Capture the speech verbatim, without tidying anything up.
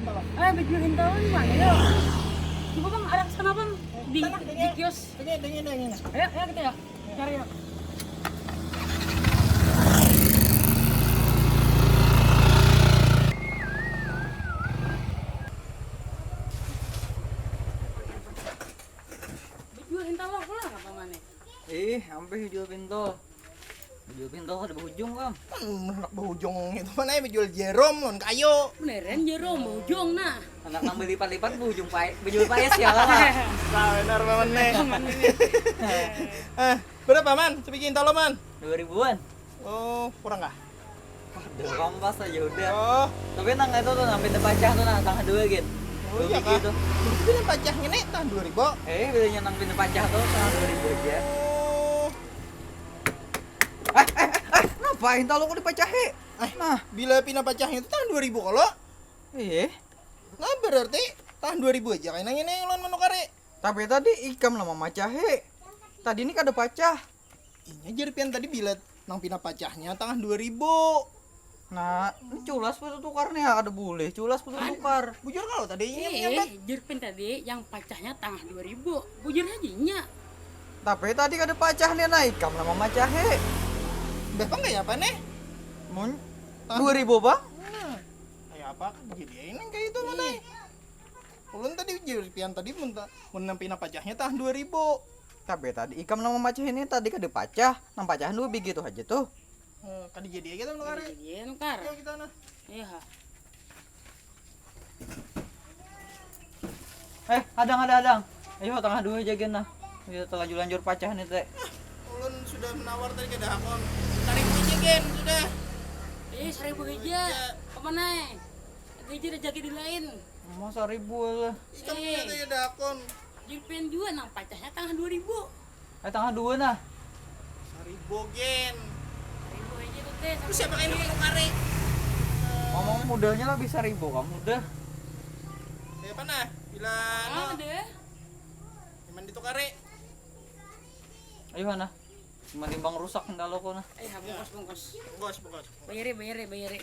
Eh, baju hintalan mana ya? Coba bang, arah sana bang, di, di kios. Ini, ini, ini, ini. Ayo, ayo kita ya, cari ya. Baju hintalan pulang apa mana? Ih, hampir jual pintu. Jual pintu kada berujung kam. Hmm, anak berujung itu mana ya, jual jerom lon kayu. Beneran jerom berujung nah. Anak nang belipat-lipat berujung pai, berjual payas ya lah. Nah, benar banget nih. Eh, berapa man? Sebiji hintalu man? Dua ribuan. Oh, kurang kah? Udah kompas aja udah. Oh. Tapi nang itu tuh nang pindah pacah tuh nang tangah dua gin. Oh iya kah? Itu. Itu pindah pacahnya nih tangah dua ribu. Eh, bedanya nang pindah pacah tuh tangah dua ribu aja. Oh. Eh, eh, eh, kenapa hintalu kok dipacahi? Eh, nah, bila pindah pacahnya itu tangah dua ribu kalau? Iya. Nah, berarti tangah dua ribu aja kainanya nih ulun menukari. Tapi tadi ikam lah mamacahi. Tadi ini kada pacah. Inya jar pian tadi bila nang pina pacahnya tangah dua ribu. Nah, ini culas putus tukar nih, ada boleh culas putus tukar. Bujur kalau tadi inya menyambat. Eh, jar pian tadi yang pacahnya tangah dua ribu. Bujur aja inya. Tapi tadi kada pacah nih, nah ikam lah mamacahi. Dah pang kayak apa nih? Mun dua ribu bang? Nah, kayak apa kan jadi ini kayak itu mana? Ulun tadi jar pian tadi mun ta-, mun nang pina pacahnya tangah dua ribu. Tapi tadi ikam nang mamacahi ini tadi kada pacah, nang pacahan dua bigi tuh aja tuh. Eh, kada jadi aja tuh nukar. Iya nukar. Ayo kita nah. Iya. Eh, hadang, hadang, hadang. Ayo tangah dua aja gin nah. Kita terlanjur-lanjur pacah nih teh. Ulun sudah menawar tadi kada hakon. Saribu aja gin sudah. Eh, saribu aja. Kemana? Gaji rezeki di lain. Mau saribu lah. Ikam punya tanya dakon. Jurpen jua nang pacahnya tangah dua ribu. Eh, tangah dua nah. Saribu gen. Saribu aja tuh teh. Terus siapa yang ditukari? Ngomong mudahnya lah bisa ribu kamu dah. Siapa nah? Bila nah. Ada. Cuman ditukari. Ayo nah. Cuma timbang rusak ndak lo kok nah. Eh, bungkus bungkus. Bungkus bungkus. Bayari bayari bayari.